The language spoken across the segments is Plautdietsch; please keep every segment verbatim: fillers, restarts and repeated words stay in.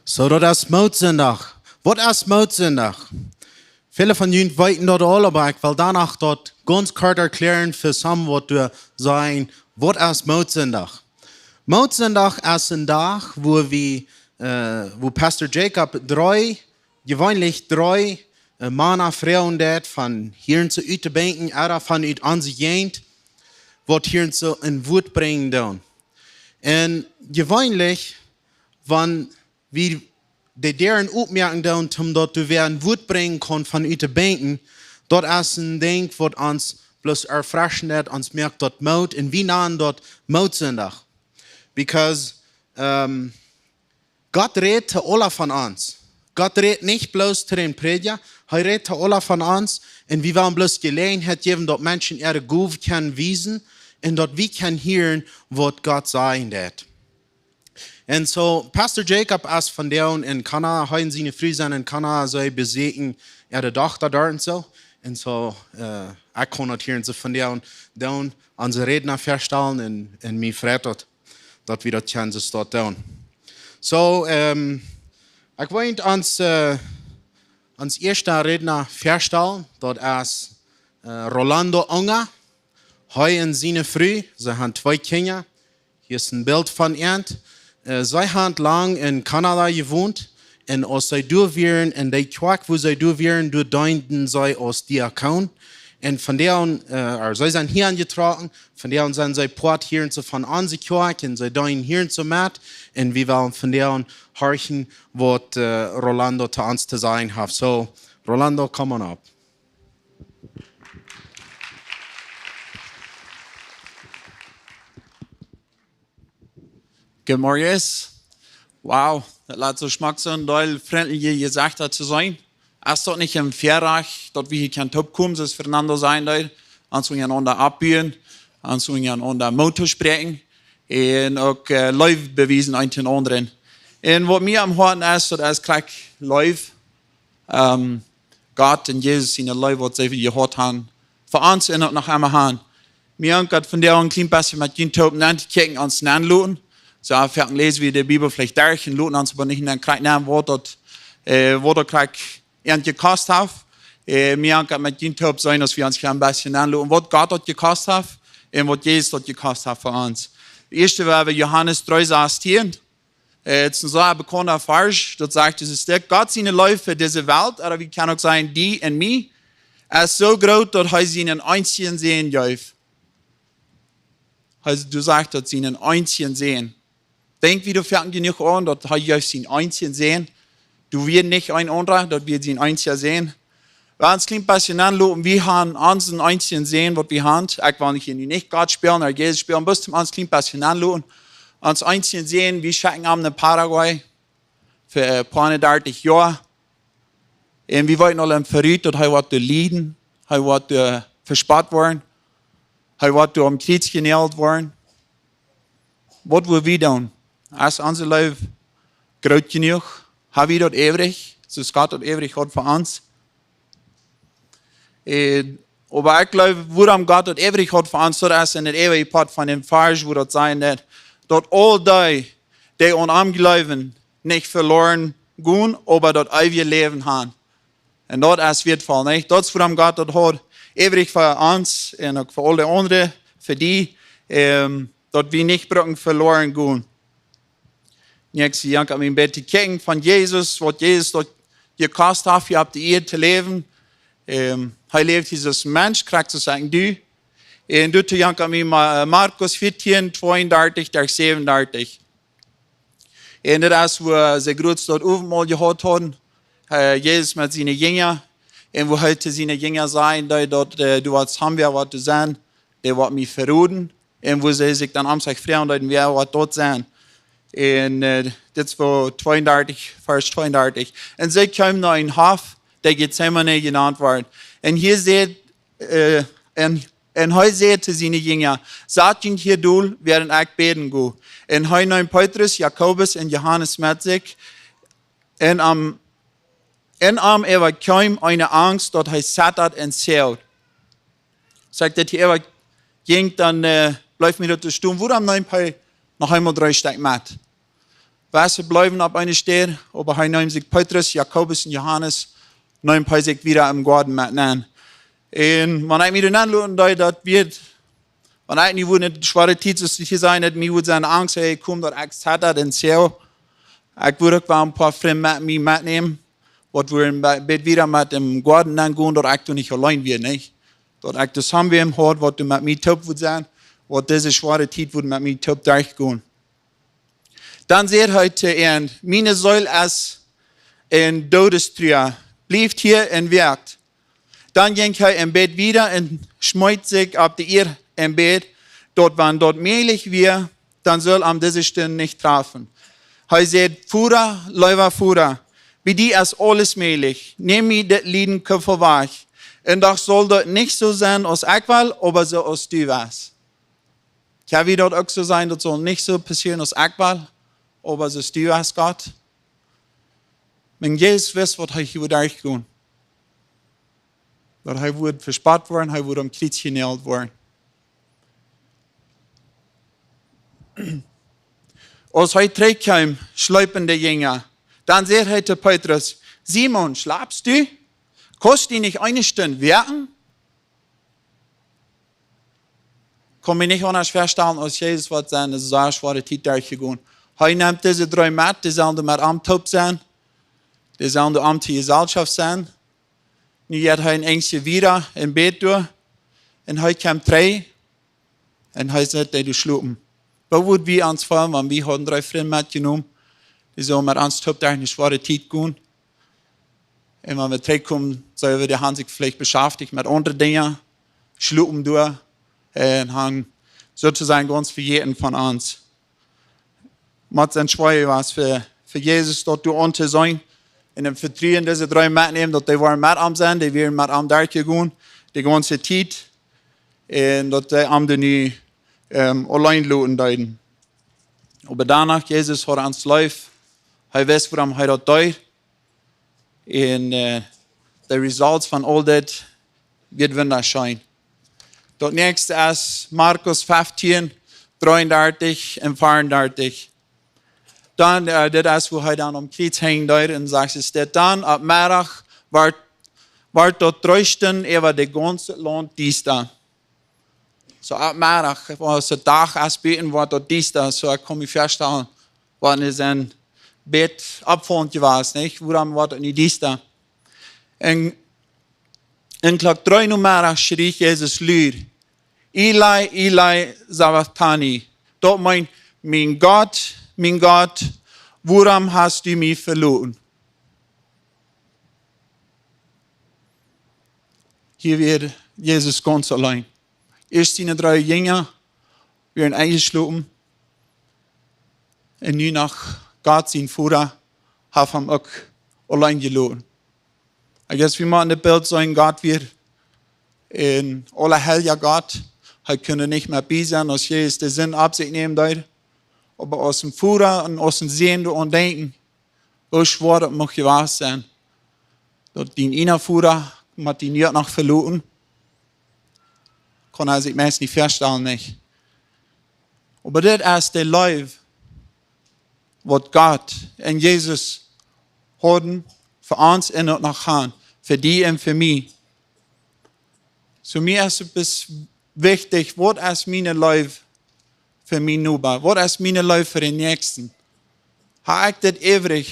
So, daut es Mootsindach. Waut es Mootsindach? Väle von junt weeten daut aul, oba ekj well doano daut gaunz kort erkjläaren fa some waut doa sent. Waut es Mootsindach? Mootsindach es een Dach, wua wie, äh, wua Pastor Jacob dree, jeweenlich dree, äh, Mana froagen deed von hia un soo ut de Benkj, ooda von ut onse Jäajent, waut hia un soo een Wuat brinjen doonen. Un jeweenlich, wan wie de Däaren opmoaken doonen, om daut doa wäa een Wuat brinjen kaun von ut de Benkj, daut es een Dinkj waut ons bloos erfreschen deit, ons moakt daut Moot, un wie nanen daut Mootsindach. Because, ähm, Gott rät to aula von ons. Gott rät nich bloos to dän Prädja, hee rät to aula von ons, un wie wellen bloos Jeläajenheit jäwen, daut Menschen äare Gow kjennen wiesen un daut wie kjennen hieren, waut Gott sajen deit. Un so, Pastor Jacob es vondoag en Kanada, hee un siene Fru sent en Kanada, see besieekjen äare Dochta doa un so. Un so, äh, ekj kaun daut hia un so vondoag doonen, onse Rädna väastalen un, un mie freit daut, daut wie daut kjennen soo doonen. So, ähm, ekj well ons, äh, ons ieeschta Rädna väastalen, daut es, äh, Rolando Unger. Hee un siene Fru, see haben twee Kjinja. Hia es een Bilt von an. Äh, see haben lang en Kanada jewont. Un aus see doa wieren, en dee Kjoakj, wua see doa wieren, doa deenden see aus Diakon. Un vondoag, äh, ooda see sent hia aunjetrocken, vondoag sent see Poat hia un so von onse Kjoakj, un see deenen hia un so met. Un wie wellen vondoag horchen, waut, äh, Rolando to ons to sajen haft. So, Rolando, come on up. Good morning. Wow, daut lat soo schmock sennen, deel frintliche Jesechter to seenen. Es daut nich een Väarajcht, daut wie hia kjennen toopkomen, soo aus Fernando säd, ons unjarenaunda oppbuen, ons unjarenaunda Moot to spräakjen un uk, äh, Leew bewiesen eent dän aundren. Un waut mie aum Hoaten es, daut es krakjt Leew. Ähm, Gott un Jesus siene Leew, waut see jehaut haben fa ons un uk noch emma haben. Mie jankat vondoag een kjlien bät met junt toop nenn to kjikjen, ons nenn loten. Soo, foaken läsen wie de Bibel veleicht derch un loten ons oba nich dan krakjt nenn, waut daut, äh, waut daut krakjt an jekost haft. Äh, mie jankat met junt toop seenen, aus wie ons een bät nenn loten, waut Gott daut jekost haft un waut Jesus daut jekost haft fa ons. Daut ieeschte wia Johanes dree sastieen. Äh, daut es een sea bekaunda Varsch, daut sajcht, daut es dit: Gott siene Leew fa dise Welt, ooda wie kjennen uk sajen, die un mie, es soo groot, daut hee sienen eensjen Sän jeef. Hee, doa sajcht daut, sienen eensjen Sän. Denkj wie doa foaken jenuach aun, daut hee jeef sienen eensjen Sän? Doa wia nich een aundra, daut wia sien eensja Sän. Wie ons een kjlien bät nenn loten, wie haben onsen eensjen Sän, waut wie haben. Ekj well hia nu nich Gott spälen ooda Jesus spälen, bloos om ons een kjlien bät nenn loten. Ons eensjen Sän, wie schekjten am no Paraguay fa, äh, poa dartich Joa. Un wie weeten aul em Verut, daut hee woat doa lieden, hee woat doa vespott woaren, hee woat doa aum Kjriez jenault woaren. Waut woa wie doonen? Es onse Leew groot jenuach? Hab wie daut äwrich, soo aus Gott daut äwrich haud fa ons? Äh, oba ekj jleew, wuarom Gott daut äwrich haud fa ons, daut es en daut eewje Poat von dän Varsch, wua daut sajcht, daut, daut aul dee, dee aun am jleewen, nich veloaren gonen, oba daut eewje Läwen haben. Un daut es wieetvoll, nich? Daut es wuarom Gott daut haud äwrich fa ons un uk fa aule aundre, fa die, ähm, daut wie nich brucken veloaren gonen. Nu ekj sie jankat mie een bät kjikjen von Jesus, waut Jesus daut jekost haft, hia opp de Ieed to läwen. Ähm, hee läwd hia aus Mensch, krakjt soo aus du. Un doa to jankat mie Ma-, Markus vieetieen, tweeundartich derch säwenundartich. Un daut es, wua see krakjt daut Owentmol jehaut hauden, äh, Jesus met siene Jinja. Un wua hee to siene Jinja säd, daut, daut, äh, du woascht haben, wäa woat doa sennen, dee woat mie veroden. Un wua see sikj dan aum sikj froagen deeden, wäa woat daut sennen. Un, äh, dit es fa tweeundartich, Varsch tweeundartich. Un see kjeemen no een Hoff, dee Getsemane jenant woat. Un hia säd, äh, un, un hee säd to siene Jinja: Sat junt hia dol, wäarent ekj bäden go. Un hee neem Petrus, Jakobus un Johanes met sikj. Un am, un am äwakjeem eene Angst, daut hee zettad un zäwd. Sajcht daut hia äwa jinkj, dan, äh, bleef mie daut doa stonen. Wuarom nemt hee noch eemol dree Stekj met? Best bliewen opp eene Städ, oba hee neem sikj Petrus, Jakobus un Johanes, neem hee sikj wada em Goaden met nenn. Un wan ekj mie doa nenn loten deed, daut wia, wan ekj nu wudd ne schwoare Tiet, soo aus hia sennen, daut mie wudd sennen Angst, hey, komm, daut ekj zett daut en Zell. Ekj wudd uk wel een poa Frind met mie metnämen, waut wie een be-, bät wada met em Goaden nenn gonen, daut ekj doa nich auleen wia, nich? Daut ekj doa soo wäm haud, waut doa met mie toop wudd sennen, waut dise schwoare Tiet wudd met mie toop derchgonen. Dan säd hee to an: Miene Seel es en Doodestrua, blieft hia un woakt. Dan jinkj hee een bät wieda un schmeet sikj opp de Ieed un bäd, daut wan daut mäajlich wia, dan sull am dise Stund nich trafen. Hee säd: Voda, leewa Voda, bie die es aules mäajlich. Näm mie dit Lieden Kuffel wajch. Un doch saul daut nich soo sennen aus ekj well, oba soo aus du west. Kjenn wie daut uk soo sajen, daut saul nich soo passieren aus ekj well, oba soo aus du west, Gott? Wan Jesus wist, waut hee hia wudd derchgonen. Daut hee wudd vespott woaren, hee wudd aum Kjriez jenault woaren. Aus hee trigjkjeem, schleepen de Jinja. Dan säd hee to Petrus: Simon, schlapst du? Kaust du nich eene Stund woaken? Kaun mie nich aundasch väastalen, aus Jesus waut sennen, es soo schwoare Tiet derchjegonen. Hee nemt dise dree met, dee sellen doa met am toop sennen. Dee sellen doa am to Jeselschoft sennen. Nu jeit hee een Enjstje wieda un bät doa. Un hee kjemt trigj. Un hee sitt dee doa schlopen. Woo wudd wie ons feelen, wan wie hauden dree Frind metjenomen, dee sullen met ons toop derch ne schwoare Tiet gonen? Un wan wie trigjkomen, soo wie, dee han sikj veleicht beschaftijcht met aundre Dinja, schlopen doa, un han soo to sajen gaunz vejäten von ons. Mott sennen schwoa jewast fa, fa Jesus daut doa aun to sennen. Un em Vetruen dise dree metnämen, daut dee woaren met am sennen, dee wieren met am derchjegonen, de gaunze Tiet. Un daut dee am doa nu, ähm, auleen loten deeden. Oba doano, Jesus haud ons leef. Hee wist, wuarom hee daut deed. Un, äh, de results von aul dit, wia wundascheen. Daut näakjste es Markus feftieen, dreeundartich un veeaundartich. Dan, äh, dit es, wua hee dan aum Kjriez henjen deed, un sajcht et dit dan: Opp Meddach wort, wort daut dreesch Stunden äwa daut gaunze Launt diesta. Soo opp Meddach, aus de Dach es buten, wort daut diesta. Soo, ekj kaun mie väastalen, waut nu sien Bät oppfaulent jewast, nich? Wuarom wort daut nu diesta? Un, un Klock dree nomeddach schrieech Jesus lud: Eli, Eli, sabachthani. Daut meent: Mien Gott, mien Gott, wuarom hast du mie veloten? Hia wia Jesus gaunz auleen. Ieescht siene dree Jinja wieren enjeschlopen. Un nu noch Gott, sien Voda, haft am uk auleen jeloten. I guess wie motten daut Bilt seenen, Gott wia een aulaheilja Gott. Hee kunn nich mea bie sennen, aus Jesus de Sind opp sikj nämen deed. Oba aus een Voda un aus een Sän doaraun denkjen, woo schwoa daut mucht jewast sennen, daut dien eena Voda mott die nu uk noch veloten, kaun hee sikj meist nich väastalen, nich? Oba dit es de Leew, waut Gott un Jesus hauden fa ons un uk noch han, fa die un fa mie. Soo, mie es et bes-, wichtich, waut es miene Leew fa mienen Noba? Waut es miene Leew fa dän Näakjsten? Hab ekj daut äwrich,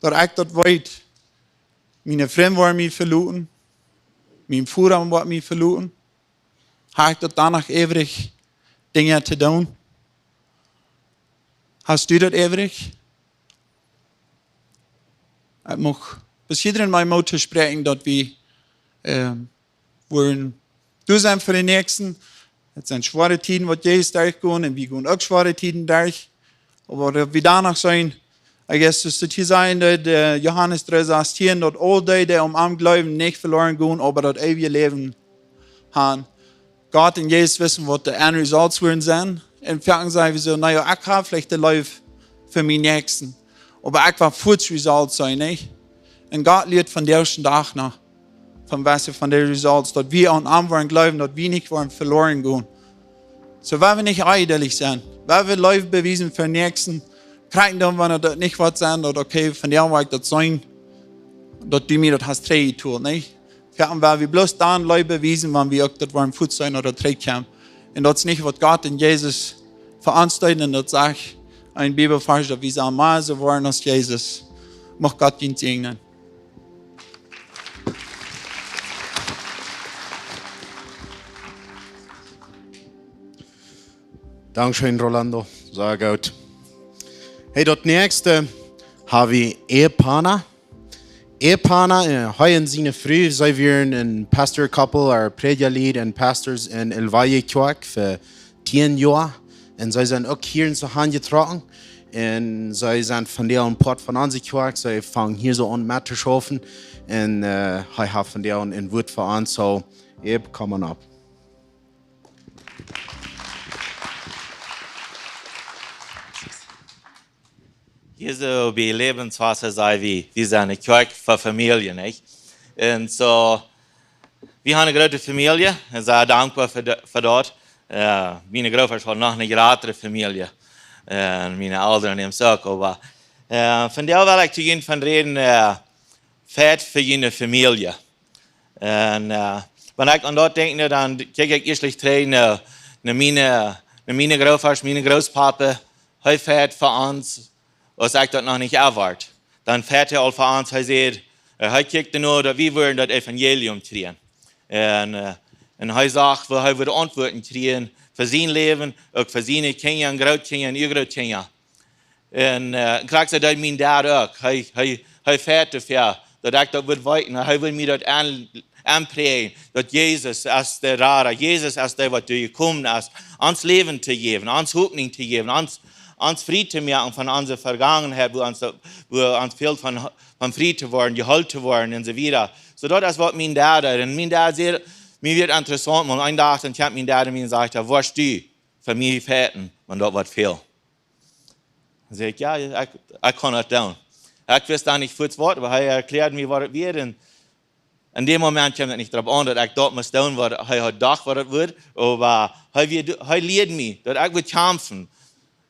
daut ekj daut weet, miene Frind woaren mie veloten, mien Voda woat mie veloten? Hab ekj daut doano äwrich, Dinja to doonen? Hast du daut äwrich? Ekj mucht besiedren, mien Moot to spräakjen, daut wie, ähm, woaren doa sennen fa dän Näakjsten. Et sent schwoare Tieden, waut Jesus derchjeit, un wie gonen uk schwoare Tieden derch. Oba daut wie doano sennen, I guess, daut hia sajcht, daut, äh, Johanes dree sastieen, daut aul dee, dee aun am jleewen, nich veloren gonen, oba daut eewje Läwen han. Gott un Jesus wisten, waut de End Results woaren sennen. Un foaken saj wie soo: Na jo, ekj hab veleicht de Leew fa mienen Näakjsten, oba ekj woa fuaz Results seenen, nich? Un Gott lieet vondoag dän Dach noch von waut von de Results, daut wie aun am woaren jleewen, daut wie nich woaren veloren gonen. Soo, woa wie nich eidich sennen, woa wie Leew bewiesen fa dän Näakjsten, Krakjt dan, wan daut nich waut sent, daut, okay, von dän Wajch daut sennen, daut du mie daut hast trigjjetolt, nä? Wie haben, wiels wie bloos dan Leew wiesen, wan wie uk daut woaren fuaz sennen ooda trigjkomen. Un daut es nich waut Gott un Jesus fa ons deeden, un daut sajcht een Bibelvarsch, daut wie sellen mea soo woaren aus Jesus. Mucht Gott junt säajnen. Dankscheen, Rolando. Sea goot. Hey, daut näakjste hab wie Ehepaar. Ehepaar, äh, hee un siene Fru, see wieren een Pastor-Couple, ooda Prädjaglied un Pastors en El Valle Kjoakj fa tieen Joa. Un see sent uk hia en soo aunjetrocken. Un see sent vondoag een Poat von onse Kjoakj. See fangen hia soo aun met to schaufen. Un, äh, hee haft vondoag een Wuat fa ons. So, Eb, come on up. Hia soo bie Läwenswota saj wie, wie sent eene Kjoakj fa Famielje, nich? Un soo, wie haben eene groote Famielje, un sea dankboa fa de-, fa daut. Äh, miene Grootöaren hauden noch eene jratre Famielje. Un miene Elren uk soo, oba, äh, vondoag well ekj to junt von räden, äh, Fäat fa june Famielje. Un, äh, wan ekj aun daut denkj, nä, dan kjikj ekj ieescht trigj no, no miene, no miene Grootöaren, miene Grootpapa. Hee fäat fa ons, aus ekj daut noch nich erwoat. Dan fäat hee aul fa ons, hee säd, äh, hee kjikjt no, daut wie wudden daut Evangelium kjrieen. Un, äh, un hee sach, woo hee wudd Auntwuaten kjrieen fa sien Läwen, uk fa siene Kjinja un Grootkjinja un Uagrootkjinja. Un, äh, krakjt soo deed mien Dad uk. Hee, hee, hee fäat doafäa, daut ekj daut wudd weeten. Hee wudd mie daut aun-, aunpräajen, daut Jesus es de Rada. Jesus es dee, waut doa jekomen es, ons Läwen to jäwen, ons Hopninj to jäwen, ons, ons frie to moaken von onse Vegangenheit, woo ons, woo ons fält von, von frie to woaren, jeheelt to woaren un soo wieda. Soo daut es waut mien Dad deed. Un mien Dad säd, mie wort interessaunt, mau een Dach, dan kjeem mien Dad no mie un säd, woo woascht du fa mie fäaten, wan daut waut fält? Dan säd ekj, jo, ekj, ekj kaun daut doonen. Ekj wist dan nich fuaz waut, oba hee erkjläad mie waut daut wia. Un en däm Moment kjeem daut nich doaropp aun, daut ekj daut must doonen, waut hee haud jedocht, waut daut wudd. Oba hee wia, hee lieed mie, daut ekj wudd kjamfen.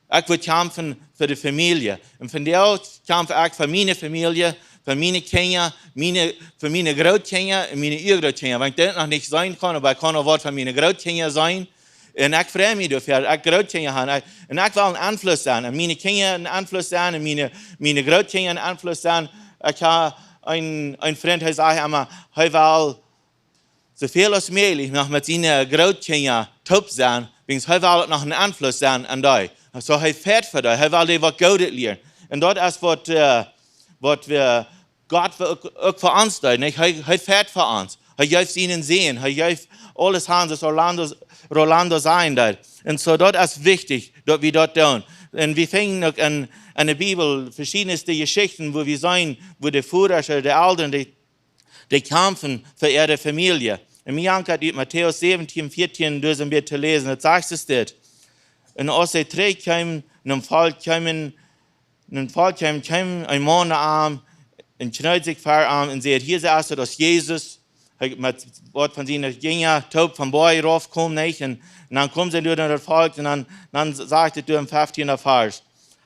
Ekj wudd kjamfen fa de Famielje. Un vondoag kjamf ekj fa miene Famielje, fa miene Kjinja, miene, fa miene Grootkjinja un miene Uagrootkjinja. Wan ekj daut noch nich seenen kaun, oba ekj kaun aul waut von miene Grootkjinja seenen. Un ekj frei mie doafäa, daut ekj Grootkjinja hab. Ekj, un ekj well een Enfluss sennen. Un miene Kjinja een Enfluss sennen. Un miene, miene Grootkjinja een Enfluss sennen. Ekj hab een, een Frint, hee sajcht emma, hee well soo väl aus mäajlich noch met siene Grootkjinja toop sennen. Wiels hee well noch een Enfluss sennen aun dee. Soo hee fäat fa dee. Hee well dee waut Goodet lieren. Un daut es waut, äh, waut wie Gott uk, uk fa ons deed, nich? Hee, hee fäat fa ons. Hee jeef sienen Sän. Hee jeef aules aun, soo aus Rolando, Rolando säd daut. Un soo, daut es wichtich, daut wie daut doonen. Un wie finjen uk en, en de Bibel veschiedne Jeschichten, wua wie seenen, wua de Vodasch, de Elren, dee, dee kjamfen fa äare Famielje. Un mie jankat ut Matäus säwentieen, vieetieen, daut es een bät to läsen. Daut sajcht dit. Un aus see trigjkjeemen, no daut Volkj kjeemen, un daut Volkj kjeem, kjeem een Maun no am un kjneed sikj ver am un säd: "Hia es daut aus Jesus." Hee met waut von siene Jinja toop vom Boajch rauf kjeem, nich? Un, un dan kjeemen see doa no daut Volkj un dan, dan sajcht et doa em feftienden Varsch: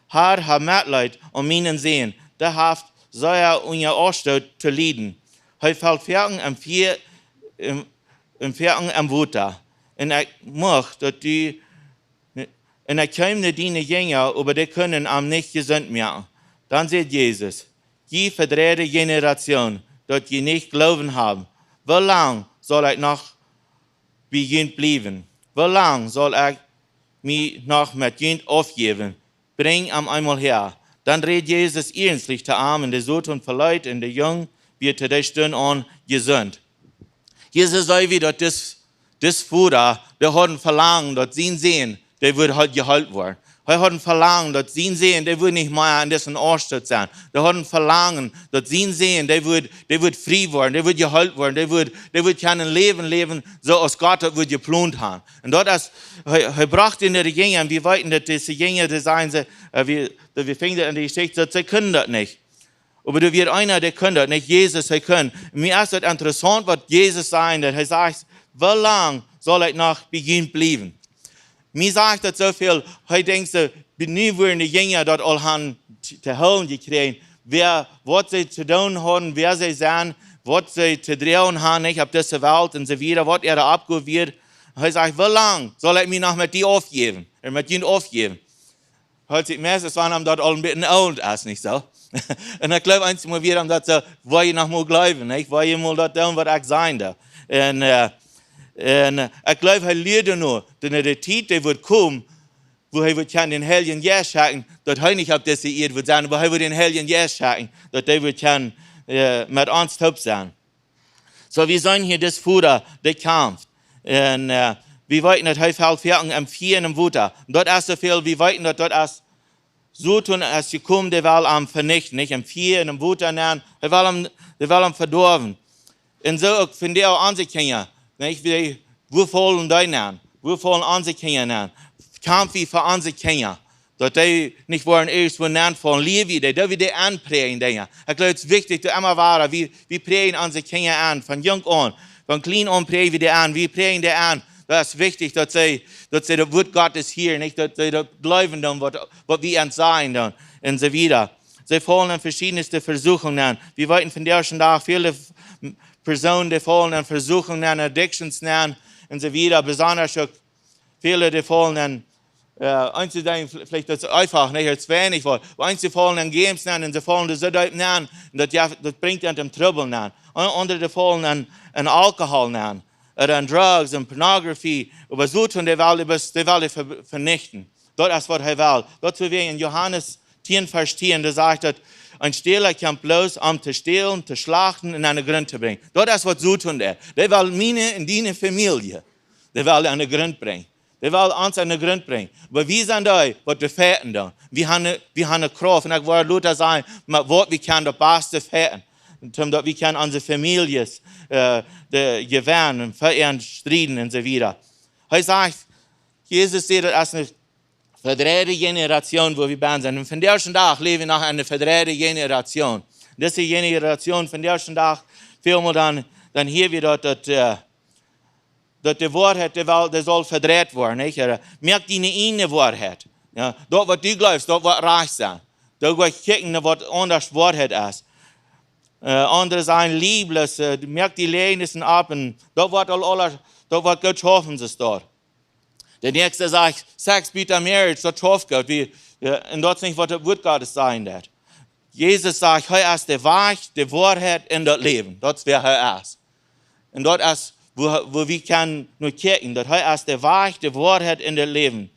"Herr, hab Metleet om mienen Sän, dee haft sea unja Oaschdoot to lieden. Hee felt foaken em Fia, em, em foaken em Wota. Un ekj mucht, daut du Un hee kjeem no diene Jinja, oba dee kunnen am nich jesunt moaken." Dan säd Jesus: "Jie vedreide Jeneratioon, daut jie nich Gloowen haben, woo lang saul ekj noch bie junt bliewen? Woo lang saul ekj mie noch met junt aufjäwen? Brinjt am eemol häa." Dan räd Jesus iernstlich to am, un de Soton veleet, un de Jung wia to dee Stund aun jesunt. Hia seen wie, daut dis, dis Voda, dee haud een Velangen, daut sien Sän, dee wudd halt jeheelt woaren. Hee haud een Velangen, daut sien Sän, dee wudd nich mea en disen Oaschdoot sennen. Dee haud een Velangen, daut sien Sän, dee wudd, dee wudd frie woaren, dee wudd jeheelt woaren, dee wudd, dee wudd kjennen läwen, läwen, soo aus Gott daut wudd jeplont haben. Un daut es, hee, hee brocht enne Jinja, un wie weeten, daut dise Jinja, dee säden see, äh, wie, daut wie finjen en de Jeschicht, daut see kunnen daut nich. Oba doa wia eena, dee kunn daut, nich? Jesus, hee kunn. Mie es daut interessaunt, waut Jesus säd, daut hee sajcht: "Woo lang saul ekj noch bie junt bliewen?" Mie sajcht daut soo väl, hee denkjt soo, nu wudden de Jinja daut aul han t-, to hieren jekjräajen, wäa, waut see to doonen hauden, wäa see sent, waut see to droagen hauden, nich, opp dise Welt un soo wieda, waut äare Oppgow wia. Hee sajcht: "Woo lang saul ekj mie noch met die aufjäwen, un met junt aufjäwen?" Heelt sikj meist, wan am daut aul een bät oolt es, nich soo? Un ekj gleew, eenjemol wia am daut soo: "Well jie noch mol jleewen, nich? Well jie mol daut doonen, waut ekj sajen doo?" Un, äh, un, äh, ekj gleew, hee lieed nu, daut de Tiet, dee wudd komen, wua hee wudd kjennen dän Heiljen Jeist schekjen, daut hee nich opp dise Ieed wudd sennen, oba hee wudd dän Heiljen Jeist schekjen, daut hee wudd kjennen, äh, met ons toop sennen. Soo, wie seenen hia dis Voda, dee kjamft. Un, äh, wie weeten, daut hee felt foaken em Fia un em Wota. Daut es soo väl, wie weeten, daut daut es, Soton es jekomen, dee well am venichten, nich? Em Fia un em Wota nenn. Hee well am, dee well am vedoawen. Un soo uk vondoag onse Kjinja, nich? Wie, wua faulen dee nenn? Wua faulen onse Kjinja nenn? Kjamf wie fa onse Kjinja, daut dee nich woaren ieescht woaren nenn faulen? Lia wie dee, daut wie dee aunpräajen, Dinja. Ekj gleew, daut es wichtich, daut emma wada, wie, wie präajen onse Kjinja aun, von junk aun, von kjlien aun präajen wie dee aun, wie präajen dee aun. Daut es wichtich, daut see, daut see daut Wuat Gottes hieren, nich? Daut see daut jleewen doonen, waut, waut wie an sajen doonen, un soo wieda. See faulen en veschiedne Vesuchungen nenn. Wie weeten vondoag dän Dach, väle Persoonen, dee faulen en Vesuchungen nenn, Addictions nenn, un soo wieda. Besonda uk väle, dee faulen en, äh, eenje denkjen, veleicht daut es eefach, nich, daut es weinich waut, oba eenje faulen en Games nenn, un see faulen doa soo deep nenn, un daut, jo, daut brinjt an dän Trubbel nenn. Un aundre, dee faulen en, en Alkohol nenn, ooda en Drugs, en Pornografie, oba Soton, dee well, dee well ver-, venichten. Daut es, waut hee well. Daut es, wäajen en Johanes tieen, Varsch tieen, doa sajcht daut: "Een Stäla kjemt bloos om to stälen, to schlachten un aun dän Grunt to brinjen." Daut es, waut Soton deit. Dee well miene un diene Famielje, dee well aun dän Grunt brinjen. Dee well ons aun dän Grunt brinjen. Oba wie sent dee, waut doa fechten doonen. Wie haben, wie haben de Krauft. Un ekj wull lota sajen, met waut wie kjennen daut baste fechten, toom daut wie kjennen onse Famieljes, äh, de, jewennen, fa an strieden un soo wieda. Hee sajcht, Jesus säd, daut es eene vedreide Generation, wua wie bie sent. Un vondoag dän Dach läw wie noch en eene vedreide Generation. Dise Generation vondoag dän Dach, väl mol dan, dan hia wie daut, daut, äh, daut de Woarheit, dee well, dee saul vedreit woaren, nich? Äh, moak diene ieejne Woarheit. Jo, daut, waut du jleefst, daut woat rajcht sennen. Doa woat kjikjen, waut aundasch Woarheit es. Äh, aundre sajen: "Lieblos, äh, moak die Läajnis opp un daut woat aul aules, daut woat goot schaufen, soo steit." De näakjste sajcht: "Sex before marriage, daut schauft goot." Wie, jo, un daut es nich, waut daut Wuat Gottes sajen deit. Jesus sajcht, hee es de Wajch, de Woarheit un daut Läwen. Daut es, wäa hee es. Un daut es, wua, wua wie kjennen no kjikjen, daut hee es de Wajch, de Woarheit un daut Läwen.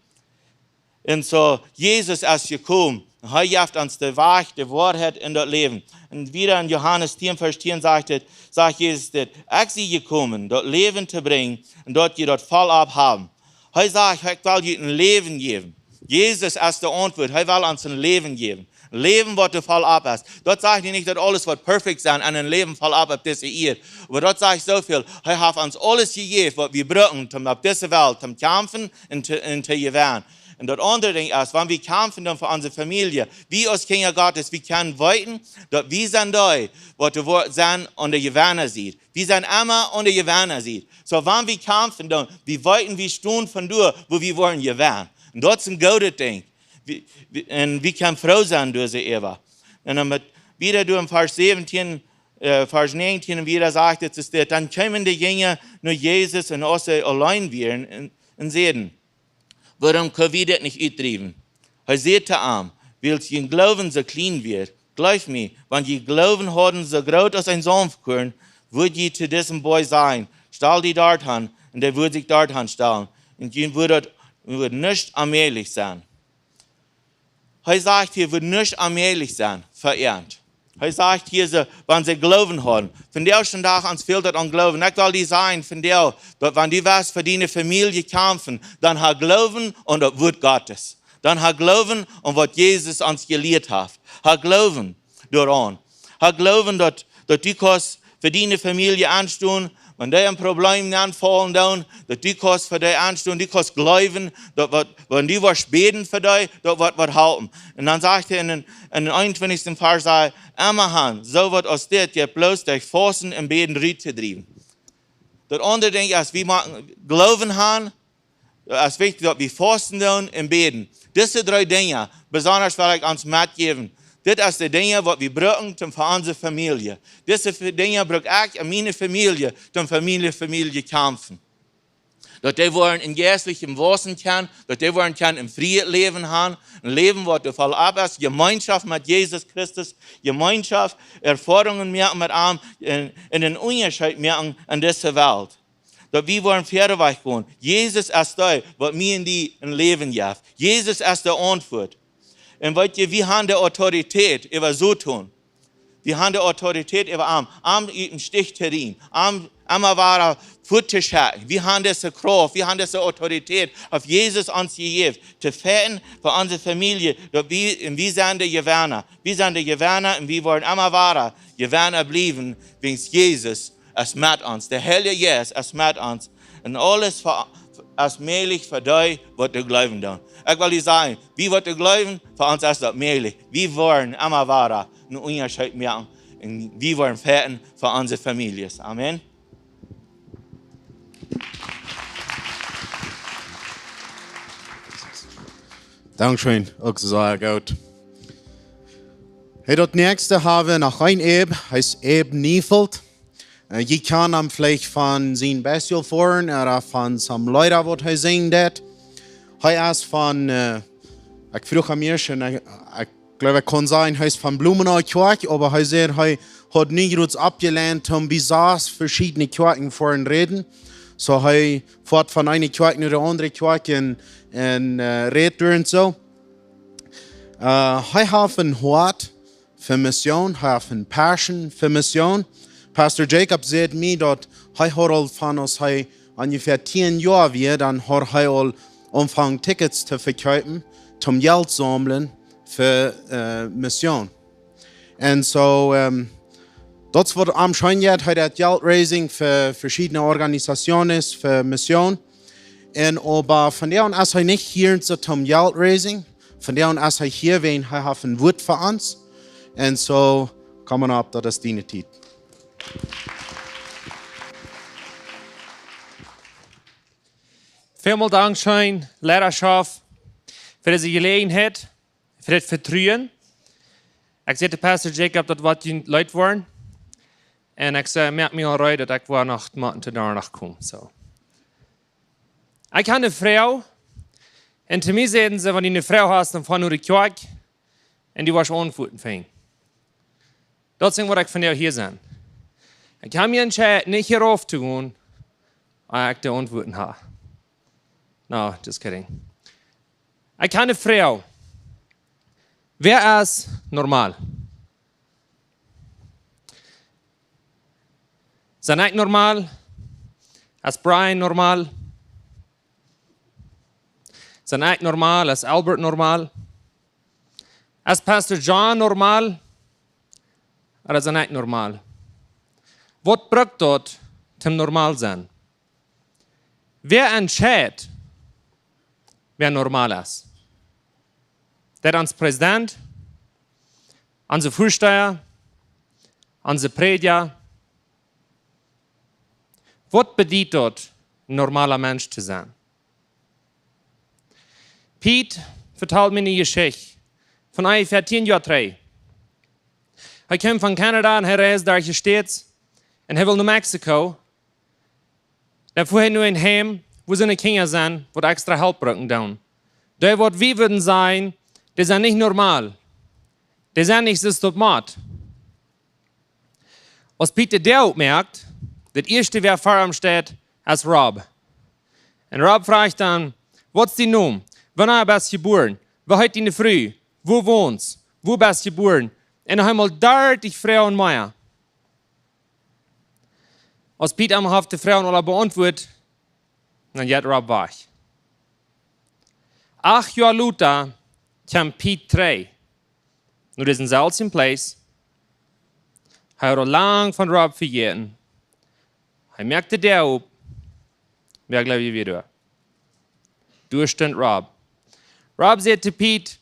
Un soo, Jesus es jekomen. Hee jeft ons de Wajch, de Woarheit un daut Läwen. Un wieda en Johanes tieen, Varsch tieen sajcht et, sajcht Jesus dit: "Ekj sie jekomen, daut Läwen to brinjen un daut jie daut voll opp haben." Hee sajcht: "Ekj well junt een Läwen jäwen." Jesus es de Auntwuat. Hee well ons een Läwen jäwen. Een Läwen, waut doa voll opp es. Daut sajcht nich, daut aules woat perfekt sennen un een Läwen voll opp opp dise Ieed. Oba daut sajcht soo väl. Hee haft ons aules jejäft, waut wie brucken, om opp dise Welt to kjamfen un to, un to jewennen. Un daut aundre Dinkj es, wan wie kjamfen dan fa onse Famielje, wie aus Kjinja Gottes, wie kjennen weeten, daut wie sent dee, waut doa woat sennen aun de Jewenna-Sied. Wie sent emma aun de Jewenna-Sied. Soo, wan wie kjamfen dan, wie weeten, wie stonen von doa, wua wie woaren jewennen. Un daut es een goodet Dinkj. Wie, wie, un wie kjennen froo sennen doa soo äwa. Un dan met, wieda doa en Varsch säwentieen, äh, Varsch näajentieen un wieda sajcht et, es dit: "Dan kjeemen de Jinja no Jesus un aus see auleen wieren un, un säden: Wuarom kjenn wie dit nich utdriewen?" Hee säd to an: "Wiels jun Gloowen soo kjlien wia. Jleeft mie, wan jie Gloowen hauden soo groot aus een Senfkuarn, wudd jie to disen Boajch sajen: Stal die doa han, un dee wudd sikj doa han stalen. Un junt wudd daut, wudd nuscht onmäajlich sennen." Hee sajcht hia, wudd nuscht onmäajlich sennen fa an. Hee sajcht hia soo, wan see Gloowen hauden. Vondoag dän Dach ons fält daut aun Gloowen. Ekj well die sajen vondoag, daut wan du west fa diene Famielje kjamfen, dan hab Gloowen aun daut Wuat Gottes. Dan hab Gloowen aun waut Jesus ons jelieet haft. Hab Gloowen doaraun. Hab Gloowen, daut, daut du kaust fa diene Famielje aunstonen, wan dee en Problem nenfaulen doonen, daut du kaust fa dee aunstonen, du kaust jleewen, daut waut, wan du woascht bäden fa dee, daut woat, woat halpen. Un dan sajcht hee en dän, en dän eenuntwintichsten Varsch, sajcht hee: "Emma han, soo waut aus dit jeit bloos derch Fausten un Bäden rut to driewen." Daut aundre Dinkj es, wie motten Gloowen han, Es wichtich, daut wie fausten doonen un bäden. Dise dree Dinja, besondasch well ekj ons metjäwen. Dit es de Dinja, waut wie brucken, toom fa onse Famielje. Dise Dinja bruk ekj en miene Famielje, toom fa miene Famielje kjamfen. Daut dee woaren en jeistlichem Wausen kjennen, daut dee woaren kjennen en frieet Läwen haben, en Läwen, waut doa voll opp es, Jemeenschoft met Jesus Christus, Jemeenschoft, Erfoarungen moaken met am, en, en een Unjascheet moaken en dise Welt. Daut wie woaren wieda wajch gonen. Jesus es dee, waut mie un die een Läwen jeft. Jesus es de Auntwuat. Un weet jie, wie haben de Autoritäet äwa Soton. Wie haben de Autoritäet äwa am, am ut däm Stich to rieten, am emma wada wajch to schekjen. Wie haben dise Krauft, wie haben dise Autoritäet, haft Jesus ons jejäft, to fechten fa onse Famielje, daut wie, un wie sent de Jewenna. Wie sent de Jewenna un wie woaren emma wada Jewenna bliewen, wiels Jesus es met ons. De Heilje Jeist es met ons. Un aules fa, es mäajlich fa dee, waut doa jleewen doonen. Ekj well die sajen, wie waut doa jleewen, fa ons es daut mäajlich. Wie woaren emma wada een Unjascheet moaken. Un wie woaren fechten fa onse Famieljes. Amen. Dankscheen, uk sea goot. Hey, daut näakjste haben wie noch een Abe. Hee es Abe Neufeld. Äh, jie kjanen am veleicht von sien Bestial foaren ooda von some Leeda, waut hee sinjen deed. Hee es von, äh, ekj fruach am ieescht, un ekj, ekj jleew, ekj kunn sajen, hee es von Blumenau Kjoakj, oba hee säd, hee haud nie groot oppjelieet, om bie sas veschiedne Kjoakjen foaren räden. Soo, hee foat von eene Kjoakj no de aundre Kjoakj un, un, äh, rät doa un soo. Äh, hee haft een Hoat fa Mission, hee haft een Passion fa Mission. Pastor Jacob säd mie, daut hee haud aul von aus hee onjefäa tieen Joa wia, dan haud hee aul aunjefongen Tickets to vekjeepen, toom Jelt saumlen fa, äh, Mission. Un soo, ähm, daut es waut am scheen jeit, hee deit Jelt raising fa veschiedne Organisationen, fa Mission. Un oba vondoag es hee nich hia soo toom Jelt raising. Vondoag es hee hia, wiels hee haft een Wuat fa ons. Un soo, come on up, daut es diene Tiet. Välmol dankscheen, Leiterschaft, fa dise Jeläajenheit, fa dit Vetruen. Ekj säd to Pastor Jacob, daut woat junt leet woaren. Un ekj säd, moak mie aul reed, daut ekj woa noch motten to doa noch komen. Soo. Ekj hab eene Froag. Un to mie säden see, wan du eene Froag hast, dan foa no de Kjoakj. Un du woascht Auntwuaten finjen. Daut es waut ekj vondoag hia sie. Ekj hab mie entschloten, nich hia rauf to gonen, wiels ekj de Auntwuaten hab. No, just kidding. Ekj hab eene Froag. Wäa es normal? Sie ekj normal? Es Brian normal? Sie ekj normal? Es Albert normal? Es Pastor John normal? Ooda sie ekj normal? Waut brukt daut, toom normal sennen? Wäa entscheidt, wäa normal es? Daut ons Präsident, onse Väastäha, onse Prädja? Waut bediet daut, een normala Mensch to sennen? Piet vetald mie eene Jeschicht von onjefäa tieen Joa trigj. Hee kjeem von Kanada un hee reisd derch de States un hee wull no Mexiko. Dan fua hee no een Heim, wua soone Kjinja sent, waut extra Help brucken doonen. Dee, waut wie wudden sajen, dee sent nich normal. Dee sent nich soo aus daut mott. Aus Piet de Däa oppmoakt, daut ieeschte, wäa ver am steit, es Rob. Un Rob fruach dan: "Waut es dien Nomen? Wanea best jebuaren? Woo heet diene Fru? Wua wonst? Wua best jebuaren?" Un hee mol dartich Froagen mea. Aus Piet am haft de Froagen aula beauntwuat, dan jeit Rob wajch. Acht Joa lota kjeem Piet trigj no disen selwjen Plauss. Hee haud aul lang von Rob vejäten. Hee moakt de Däa op. Wäa jleew jie, wia doa? Doa stunt Rob. Rob säd to Piet: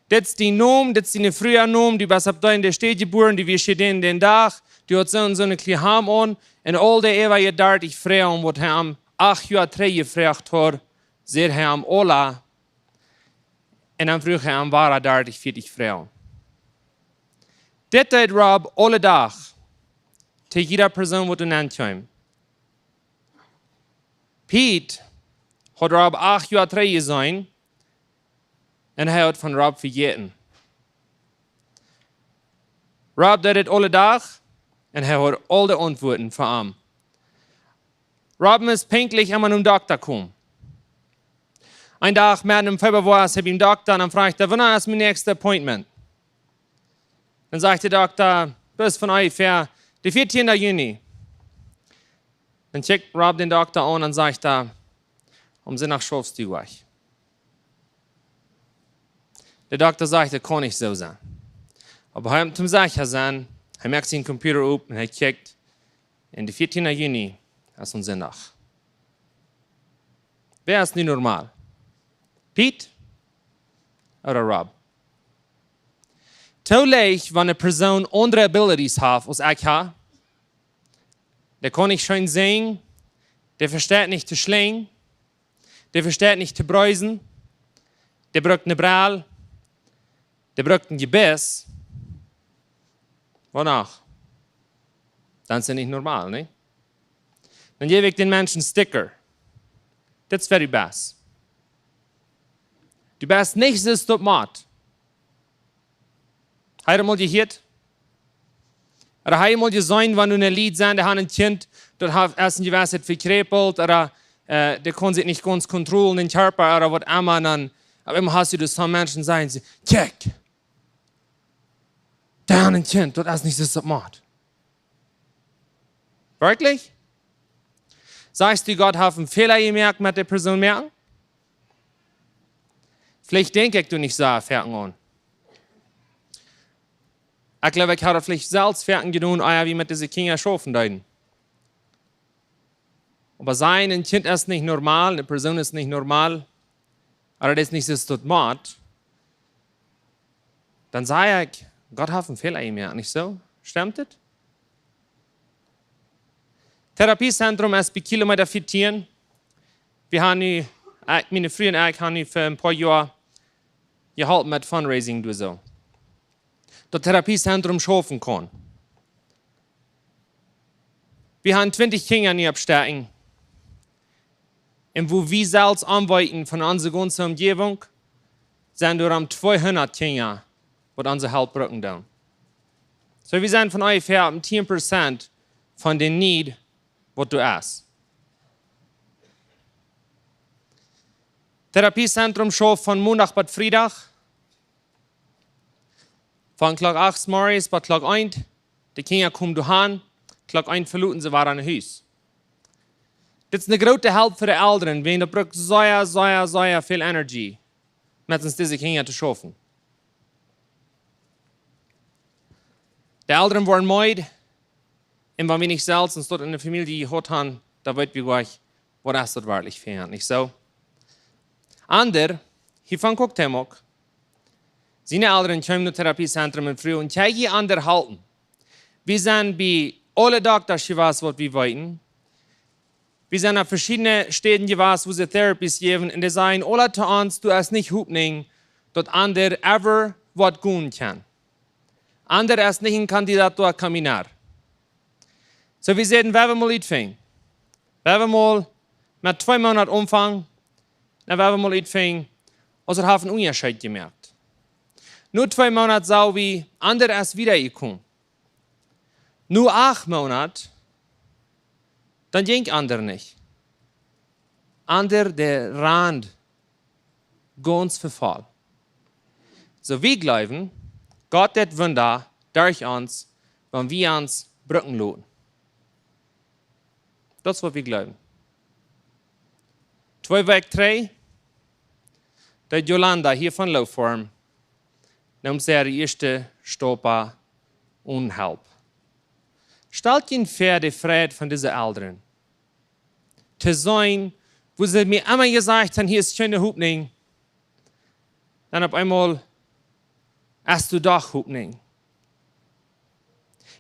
"Dit es dien Nomen, dit es diene Fru äa Nomen, du best opp dee un dee Städ jebuaren, du wieescht hia dän un dän Dach, du hast soo un soo een Kjleet aun." Un aul dee äwaje dartich Froagen, waut hee am acht Joa trigj jefroagt haud, säd hee am aula, un dan fruach hee am wada dartich, vieetich Froagen. Dit deed Rob aule Dach, to jieda Persoon, waut doa nenn kjeem. Pete haud Rob acht Joa trigj jeseenen, un hee haud von Rob vejäten. Rob deed dit aule Dach, un hee haud aul de Auntwuaten fa am. Rob must pinkjlich emma nom Dokta komen. Een Dach medden em Februar es hee biem Dokta un dan fruach hee: "Wanea es mien näakjstet Appointment?" Dan sajcht de Dokta: "Daut es von onjefäa de vieetieende Juni." Dan kjikjt Rob dän Dokta aun un sajcht: "Aum Sinndach schaufst du nich." De Dokta sajcht: "Daut kaun nich soo sennen." Oba hee, om secha to sennen, hee moakt sienen Computer op un hee kjikjt, un de vieetieende Juni es een Sinndach. Wäa es nu normal? Pete ooda Rob? Too leicht, wan eene Persoon aundre abilities haft aus ekj ha, dee kaun nich scheen sinjen, dee vesteit nich to schlinjen, dee vesteit nich to bresen, dee brukt eene Brell, dee brukt een Jebiss. Waut noch? Dan sent dee nich normal, nä? Dan jäw ekj dän Mensch een Sticker. Dit es fa de best. Du best nich soo aus daut mott. Hab jie daut mol jehieet? Ooda hab jie mol jeseenen, wan doa Lied sent, dee haben een Kjint, daut haft, es eene jewesse Tiet vekjräpelt, ooda, äh, dee kaun sikj nich gaunz kontrollieren, dän Kjarpa, ooda waut emma, un dan, opp eemol hast du doa soone Menschen sajen: "Kjikj, dee haben een Kjint, daut es nich soo aus daut mott." Werkjlich? Sajchst du, Gott haft eenen Fäla jemoakt met de Persoon moaken? Veleicht denkj ekj doa nich soo foaken aun. Ekj jleew, ekj haud daut veleicht selfst foaken jedonen, ea wie met dise Kjinja schaufen deeden. Oba sajen, een Kjint es nich normal, eene Persoon es nich normal, ooda daut es nich soo aus daut mott, dan saj ekj: "Gott haft eenen Fäla jemoakt, nich soo? Stemt daut?" Therapiezentrum es bie Kilomeeta vieetien. Wie haben nu, ekj, miene Fru un ekj haben nu fa een poa Joa jeholpen met Fundraising, doa soo daut Therapiezentrum schaufen kaun. Wie haben twintich Kjinja nu oppstekjen. Un wua wie selfst aunweeten von onse gaunze Omjäwunk, sent doa om tweehundat Kjinja, waut onse Help brucken doonen. Soo, wie sent von onjefäa opp tieen Prozent von de Need, waut doa es. Therapiezentrum schauft von Mondach bat Friedach, von Klock acht morjes bat Klock eent. De Kjinja komen doa han, Klock eent veloten see wada no Hus. Dit es eene groote Help fa de Elren, wiels daut brukt sea, sea, sea väl Energie, met ons dise Kjinja to schaufen. De Elren woaren meed, un wan wie nich selfst ons daut enne Famielje jehaut haben, dan weet wie nich, waut es daut werkjlich fa an, nich soo? Ander, hia von Cuauhtémoc, siene Elren kjeemen no Therapiezentrum un fruagen: "Kjenn jie aundre halpen?" Wie sent bie aule Doktasch jewast, waut wie weeten. Wie sent opp veschiedne Städen jewast, wua see Therapies jäwen, un dee sajen aule to ons: "Du hast nich Hopninj, daut aundre ever waut doonen kjennen. Aundre es nich een Kandidat to caminar." Soo, wie säden, wie wellen mol utfinjen. Wie wellen mol met twee Moonat aunfangen, dan wellen mol utfinjen, aus et haft een Unjascheet jemoakt. No twee Moonat sach wie, aundre es wieda jekomen. No acht Moonat, dan jinkj aundre nich. Aundre, dee rand gaunz vefaulen. Soo, wie jleewen, Gott deit Wunda derch ons, wan wie ons brucken loten. Daut es, waut wie jleewen. Twee Wäakj trigj, de Yolanda hia von Low Farm, neem äa ieeschtet Staup aun Help. Stalt junt väa de Freid von dise Elren. To seenen, wua see mie emma jesajcht haben: "Hia es kjeene Hopninj." Dan opp eemol es doa doch Hopninj.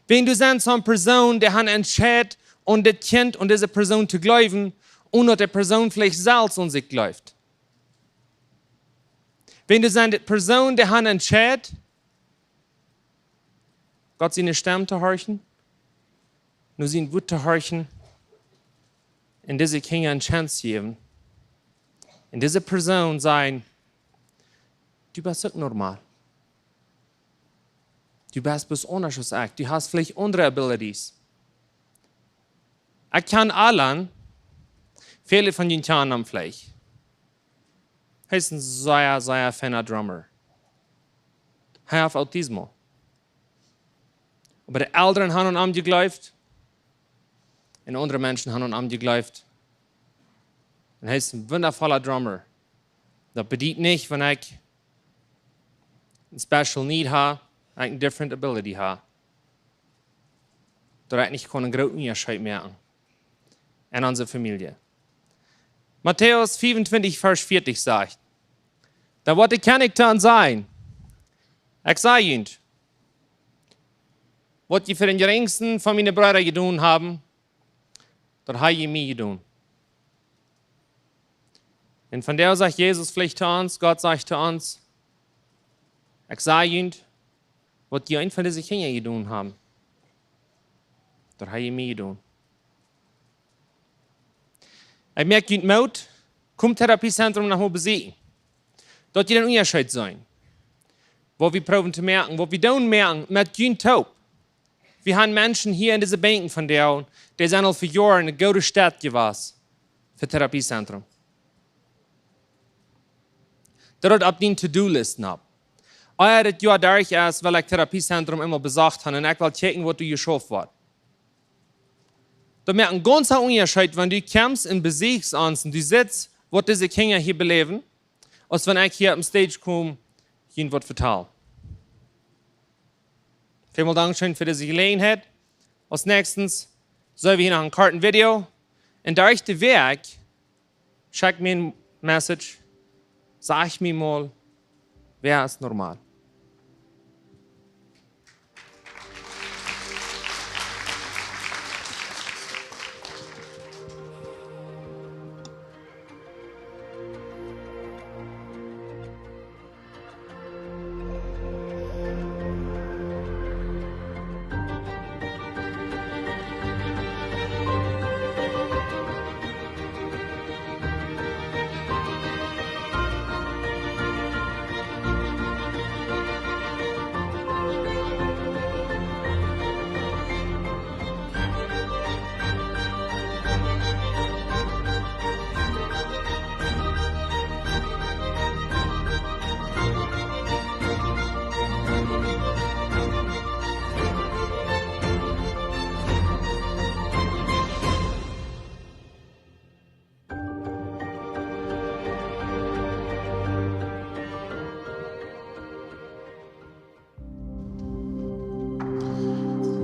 Wan du sitst aun Persoonen, dee haben entscheit, aun dit Kjint, aun dise Persoon to jleewen, un daut de Persoon veleicht selfst aun sikj jleeft. Wan doa sent Persoonen, dee han entscheit, Gott siene Stemm to horchen, no sien Wuat to horchen, un dise Kjinja eene Chance jäwen, un dise Persoon sajen: "Du best uk normal. Du best bloos aundasch aus ekj. Du hast veleicht aundre Abilities." Ekj kjan Alan, väle von junt kjanen am veleicht. Hee es een sea, sea feina Drummer. Hee haft Autismo. Oba de Elren han aun am jejleeft. Un aundre Menschen han aun am jejleeft. Un hee es een wundavolla Drummer. Daut bediet nich, wan ekj een special need ha, ekj een different ability ha, daut ekj nich kaun een grooten Unjascheet moaken en onse Famielje. Matäus fiefuntwintich, Varsch vieetich sajcht: Dan woat de Kjennich to an sajen: Ekj saj junt, waut jie fa dän jerinjsten von miene Breeda jedonen haben, daut ha jie mie jedonen. Un vondoag sajcht Jesus veleicht to ons, Gott sajcht to ons: Ekj saj junt, waut jie eent von dise Kjinja jedonen haben, daut ha jie mie jedonen. Ekj moak junt Moot, komt Therapiezentrum noch mol besieekjen. Daut jie dän Unjascheet seenen, waut wie proowen to moaken, waut wie doonen moaken met junt toop. Wie han Menschen hia en dise Benkjen vondoag, dee sent aul fa Joaren eene goode Städ jewast fa Therapiezentrum. Daut daut opp diene To-do-List nopp. Ea dit Joa derch es, well ekj Therapiezentrum emol besocht han un ekj well kjikjen, waut doa jeschauft woat. Daut moakt een gaunza Unjascheet, wan du kjemst un besieekjst ons un du sitst, waut dise Kjinja hia beläwen, aus wan ekj hia oppem Stage kom, junt waut vetal. Välmol dankscheen fa dise Jeläajenheit. Aus näakjstet seenen wie hia noch een kortet Video. Un derch de Wäakj schekj mie een Message, saj mie mol, wäa es normal?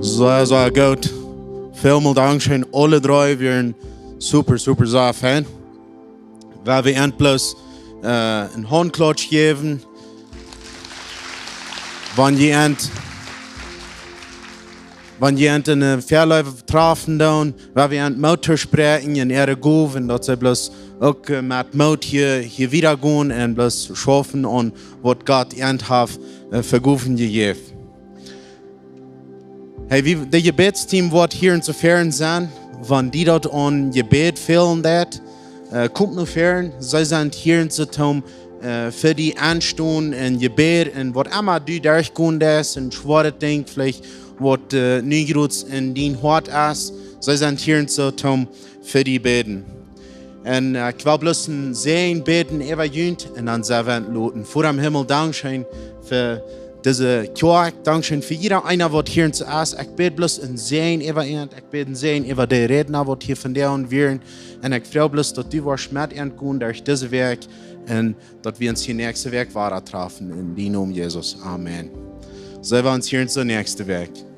Sea, sea goot. Välmol dankscheen, aule dree wieren super, super sea fein. Woa wie an bloos, äh, een Hauntklotsch jäwen. Wan jie an, wan jie an eene Väaleew trafen doonen, woa wie an Moot toospräakjen en äare Gowen, daut see bloos uk, äh, met Moot hia, hia wieda gonen un bloos schaufen aun waut Gott an haft, äh, fa Gowen jejäft. Hey, wie, daut Jebädsteam woat hia en soo väaren sennen, wan die daut aun Jebäd fälen deit, äh, komt no väaren. See sent hia en soo toom, äh, fa die enstonen en Jebäd un waut emma du derchgonen deist, een schwoaret Dinkj, veleicht waut, äh, nu jrod en dien Hoat es. See sent hia en soo toom fa die bäden. Un, äh, ekj well bloos een Säajen bäden äwa junt un dan sent wie aun loten. Voda em Himmel, dankscheen fa dise Kjoakj, dankscheen fa jieda eena waut hia en soo es. Ekj bäd bloos een Säajen äwa an, ekj bäd een Säajen äwa de Rädna waut hia vondoag wieren. Un ekj froag bloos daut du woascht met an gonen derch dise Wäakj un daut wie ons hia näakjste Wäakj wada trafen. En dien Nomen, Jesus. Amen. Seenen wie ons hia en soo näakjste Wäakj.